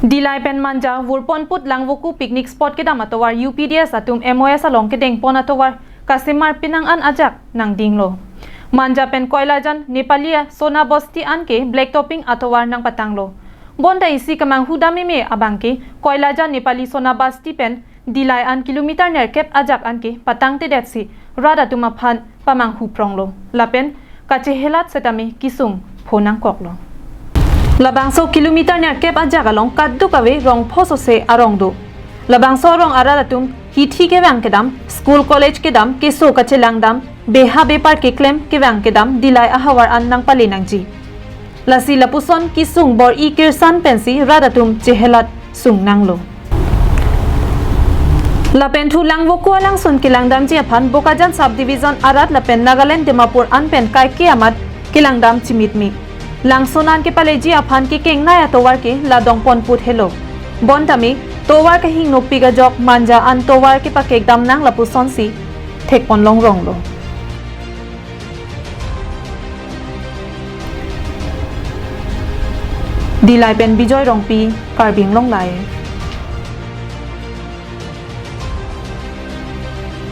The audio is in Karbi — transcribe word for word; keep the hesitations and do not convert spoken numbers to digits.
Dillai pen Manja vurpon put Langvoku picnic spot kedam atovar U P D S atum M O S along kedengpon atovar kasemar penang an ajak nangdinglo. Manja pen Koilajan Nepali Sona Basti anke black topping atovar nangpatanglo. Bonta isi kemanghu dam meme abangke Koilajan Nepali Sona Basti pen Dillai an kilometer nerkep ajak anke patangtedetsi rat atum aphan pamanghu pronglo. Lapen kachehelat setame kesung pho nangkoklo. Labangso kilometer nerkep ajak along kadokave rong phosose arong do. Labangso arong arat atum hithi kevang kedam, school college kedam, keso kachelang dam, beha bepar keklem kevang kedam Dillai ahavar an nangpale nangji. Lasi lapuson kesung bor-i kirsan pensi rat atum chehelat sung nanglo. Lapen thu Langvoku alangsun kelangdamji aphan Bokajan subdivision arat lapen Nagaland Dimapur an pen kaike amat kelangdam chimitmi. Langsun an kepaleji aphan kekengnei atovar ke la dongpon put helo. Bontame tovar kahingnopik ajok Manja an tovar kepakekdam nang lapusonsi thekpon longronglo. Dillai pen Bijoy Rongpi, Karbi Anglong Live.